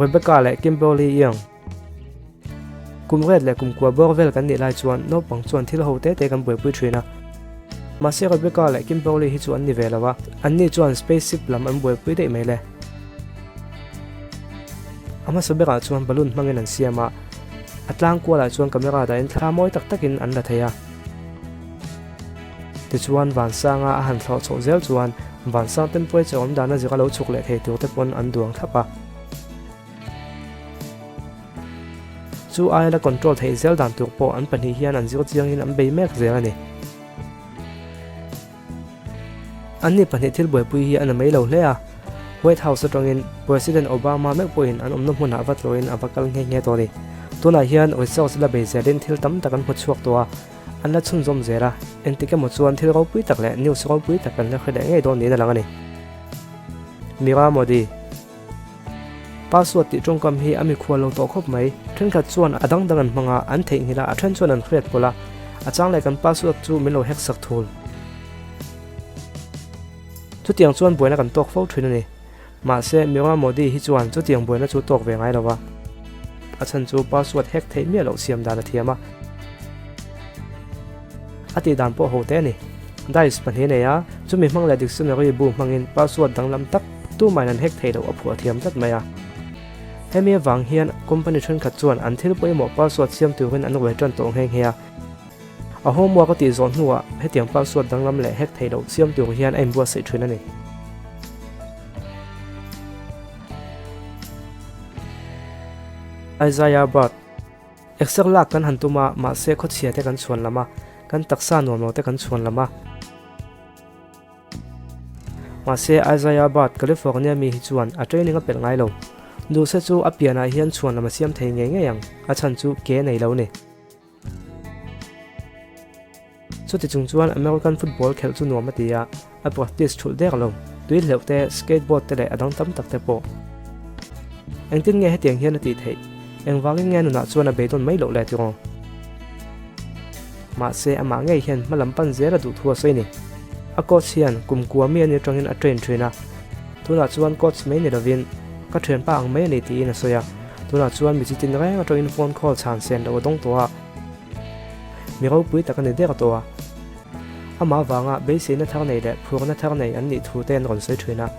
Rebecca leh Kimberly Young. Kum riat leh kum kua bawr vel kan nih lai chuan naupang chuan thil ho te te kan buaipui thin a. Mahse Rebecca leh Kimberly hi chu an ni ve lo a, anni chuan spaceship lam an buaipui daih mai le. A hmasa berah chuan balloon hmangin an siam a, a tlang kualah chuan camera dahin thla mawi tak takin an la thei a. Tichuan Vansanga a han thlawh chhoh zel chuan Vansang temperature awm dana zira lo chhuk leh thei tur te pawn an duang thlap a. Chu aia la control theih zel dan tur pawh an pahnih hian an zir chiangin an bei mek zel a ni. Anni pahnih thil buaipui hi a na mai lo hle a, White House atangin President Obama meuh pawhin an awmna hmunah va tlawhin a va kal nghe nghe tawh a ni. Tunah hian research la bei zelin thil tam tak an hmu chhuak tawh a, an la chhunzawm zel a, engtik emaw chuan thil ropui tak leh news ropui tak kan la hre leh ngei dawn niin a lang a ni. Mira Modi. Password tih tawngkam hi a mikhual lo tawh khawp mai. Thenkhat chuan a dang dang an hmang a, an theihnghilh a, a then chuan an hriat pawlh a. A chang leh kan password chu min lo hack sak thul. Chutiang chuan buaina kan tawk fo thin a ni. Mahse, Mira Modi hi chuan chutiang buaina chu tawk ve ngai lo va. A chhan chu password hack theih miah loh siam dan a thiam a. A tih dan pawh ho te a ni. Dice pahnih a nei a, chumi hmang leh dictionary bu hmangin password danglam tak tumahin an hack theih loh a phuah thiam tlat mai a. Hemi avang hian company thenkhat chuan an thil pawimawh password siam turin an ruai tan tawh nghe nghe a. A homework a tih zawh hnuah hetiang password danglam leh hack theih loh siam tur hian a inbuatsaih thin a ni. Isaiah Burt. Exer lak kan han tum a, mahse khawchhia te kan chhuan lam a, kan taksa nuam lo te kan chhuan lam a. Mahse Isaiah Burt, California mi hi chuan a training a pelh ngai lo. Duhse chu a pianah hian chhuan lam a siam thei ngei ngei ang, a chhan chu ke nei lo ni. Chuti chung chuan American football khelh chu nuam a ti a, a practice thulh dek lo. Tui hleuh te, skateboard te leh a dang tam tak te pawh. Engtin nge hetiang hian a tih theih? Engvangin nge nunah chuan a beidawn mai loh le tiraw? Mahse, amah ngei hian hma lam pan zel a duh thu a sawi ni. A coach hian kum kua mi a ni atangin a train thin a, tunah chuan coach mai ni lovin ka thianpa ang mai a ni tiin a sawi a. Tunah chuan mi chitin reng atangin phone call chhan sen loh a dawng tawh a. Mi ropui tak a ni der tawh a, amah avanga beiseina thar nei leh phurna thar nei an nih thu te an rawn sawi thin a.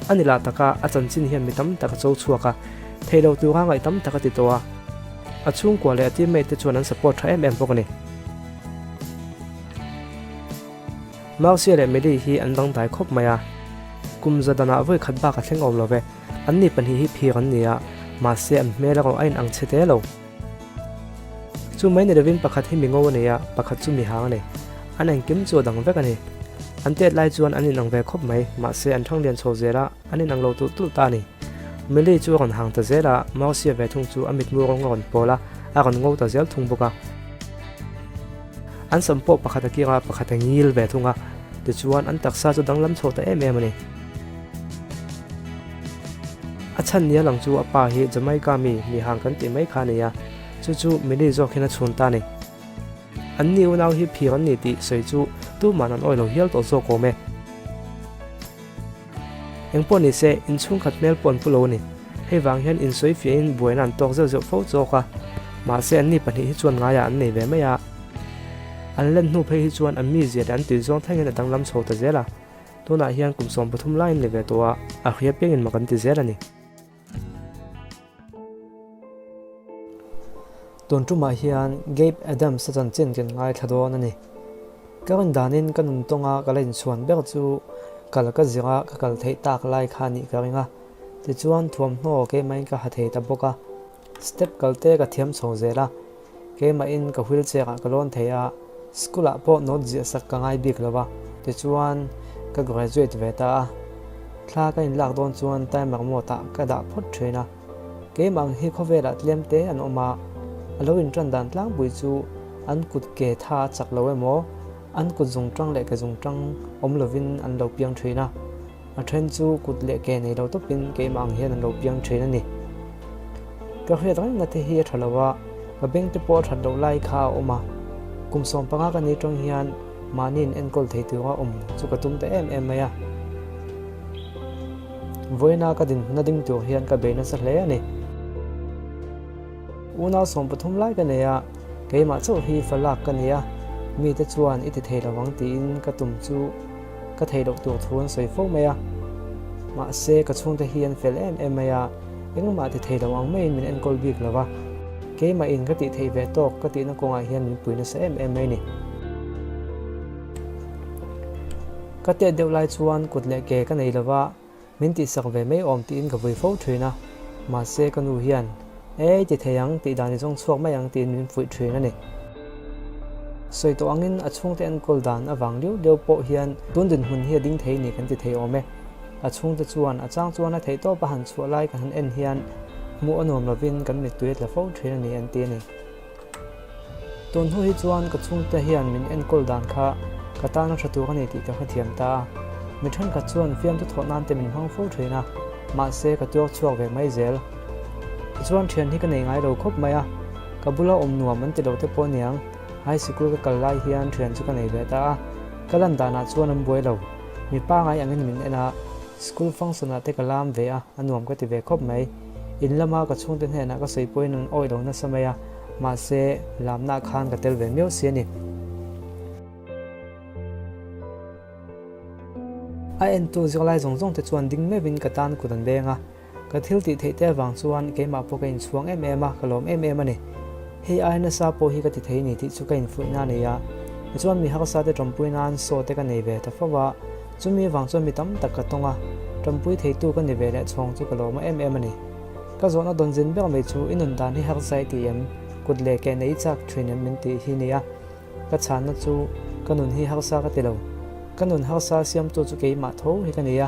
A ni lah taka a chanchin hian mi tam tak a cho chhuak a, theih loh tura ngaih tam tak a ti tawh a. A chhungkua leh a teammate te chuan an support tha em em bawk a ni. Marcia leh Millie hi an dangdai khawp mai a, kum za danah vawi khat bak a thleng awm lo ve. Anni pahnih hi phir an ni a, mahse an hmel erawh a inang chhe te lo. Chu mai ni lovin pakhat hi mi ngo a ni a, pakhat chu mi hang a ni. An engkim chu a dang vek a ni. An tet lai chuan an inang ve khawp mai, mahse an thang lian chho zel a, an inang lo tulh tulh ta a ni. Millie chu a rawn hang ta zel a, Marcia ve thung chu a mitmu rawng a rawn pawl a, a rawn ngo ta zel thung bawk a. An sam pawh pakhat a kir a, pakhat a ngil ve thung a, tichuan an taksa chu danglam chho ta em em a ni. A chhan nia lang chu a pa hi Jamaica mi, mi hang kan tih mai kha a ni a, chu chu Millie zawk hian a chhun ta a ni. An ni unau hi phir an ni tih sawi chu tuman an awih lo hial tawh zawk awm e. Engpawh ni se, inchhungkhat hmel pawh an pu lo a ni. Hei vang hian insawi fiahin buaina an tawk zeuh zeuh fo chawk a, mahse anni pahnih hi chuan ngaiah an nei ve mai a. An len hnu phei hi chuan an mizia leh an tui zawng thlengin a danglam chho ta zel a. Tunah hian kum 13 laiin ni ve tawh a, a hria piangin mak an ti zel a ni. Tun tumah hian Gabe Adams a chanchin kan ngaithla dawn a ni. Ka rawn danin ka nun tawnga ka la inchhuan ber chu kal ka zir a, ka kal theih tak lai kha nih ka ring a. Tichuan thuamhnaw keimahin ka ha thei ta bawk a. Step kal te ka thiam chho zel a, keimahin ka wheelchair ah ka lawn thei a, school ah pawh note ziah sak ka ngai bik lo va, tichuan ka graduate ve ta a. Thla ka inlak dawn chuan timer mode ah ka dah phawt thin a, keimah ang hi khawvel ah tlem te an awm a, a lo intan dan tlangpui chu an kut ke tha a chak lo emaw, an kut zung tang leh ke zung tang awm lovin an lo piang thin a. A then chu kut leh ke nei lo tawpin keimah ang hian an lo piang thin a ni. Ka hriat rengna te hi a tha lo a, ka beng te pawh a that loh lai kha a awm a. Kum 15 ka ni tawng hian mahni in enkawl thei tura awm chu ka tum ta em em mai a. Vawiina ka dinhmun a ding tur hian ka bei nasa hle a ni. Unau 13 lai ka nei a, keimah chauh hi fa lak ka ni a, mite chuan i ti thei lo ang tiin ka tum chu ka thei loh tur thu an sawi fo mai a. Mahse, ka chhungte hi an fel em em mai a, engmah ti thei lo ang maiin min enkawl bik lo va, keimahin ka tih theih ve tawk ka tihna kawngah hian min pui nasa em em mai a ni. Ka tet deuh lai chuan kut leh ke ka nei lo va, Min tihsak ve mai awm tiin ka vui fo thin a, mahse ka nu hian, Ei, ti thei ang, tih dan i zawng chhuak mai ang tiin min fuih thin a ni. Sawi tawh angin a chhungte enkawl dan avang liau liau pawh hian tun dinhmun hi a ding thei ni kan ti thei awm e. A chhungte chuan a chang chuan a theih tawp a han chhuah lai kan han en hian hmuh a nuam lovin kan mittui a tla fo thin a ni an ti a ni. Tun hnu hi chuan ka chhungte hian min enkawl dan kha ka tan a tha tur a ni tih ka hrethiam ta a. Mi thenkhat chuan fiamtu thawh nan te min hmang fo thin a, mahse ka tuak chhuak ve mai zel. Tichuan thian hi ka nei ngai lo khawp mai a, ka bula awm nuam an ti lo te pawh aniang, high sikul ka kal lai hian thian chu ka nei ve ta a, ka lan danah chuan an buai lo. Mi pangai angin min en a, school function ah te ka lam ve a, a nuam ka ti ve khawp mai. In lama ka chhungte hnenah ka sawi pawhin an awih lo nasa mai a, mahse lamna khan ka tel ve miau si a ni. A entu zirlai zawng zawng te chuan ding meuhin ka tan kut an beng a, ka thil tih theih te avang chuan keimah pawh ka inchhuang em em a, ka lawm em em a ni. Hei ai nasa pawh hi ka ti thei ni tih chu ka infuihna a nei a, tichuan mi harsa te tawmpui nan saw te ka nei ve ta fo a, Chumi avang chuan mi tam tak ka tawng a, tawmpui theitu ka ni ve leh chhawng chu ka lawm em em a ni. Ka zawhna dawn zin ber mai chu i nun dan hi harsa i ti em? Kut leh ke nei chak thin em min tih hi nia. Ka chhanna chu ka nun hi harsa ka ti lo. Ka nun harsa siamtu chu keimah tho hi ka ni a,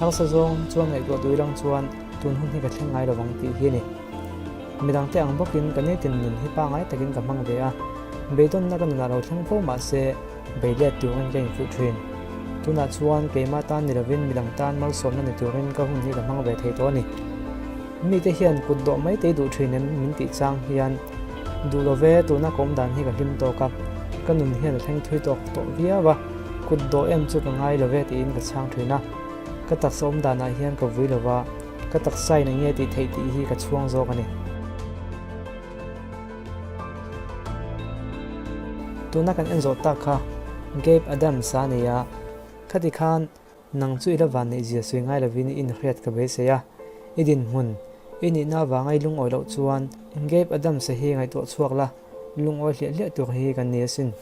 harsa zawng chuan ngaihtuah tui lang chuan tun hun hi ka thleng ngai lovang tih hi a ni. Midangte ang bawkin ka nitin nun hi pangai takin ka hmang ve a, beidawnna ka nunah lo thleng fo mahse, Bei let turin ka infuih thin. Tunah chuan keimah tan ni lovin midang tan malsawmna ni turin ka hun hi ka hmang ve thei tawh a ni. Mite hian kut dawh mai tei duh thin em min tih chang hian duh lo ve tuna ka awm dan hi ka hlim tawk a, ka nun hian a thleng thui tawk tawh viau a, kut dawh em chu ka ngai lo ve tiin ka chhang thin a. Ka taksa awm danah hian ka vui lo va, ka taksa in eng nge tih theih tih hi ka chhuang zawk a ni. Tuna kan en zawh tak kha Gabe Adams a ni a, khati khan nang chu i la van neih zia sawi ngai lovin i inhriat ka beisei a, i dinhmun, i nihna avanga i lungawi loh chuan Gabe Adams-a hi ngaihtuah chhuak la, lungawi hliah hliah tur hi kan ni asin.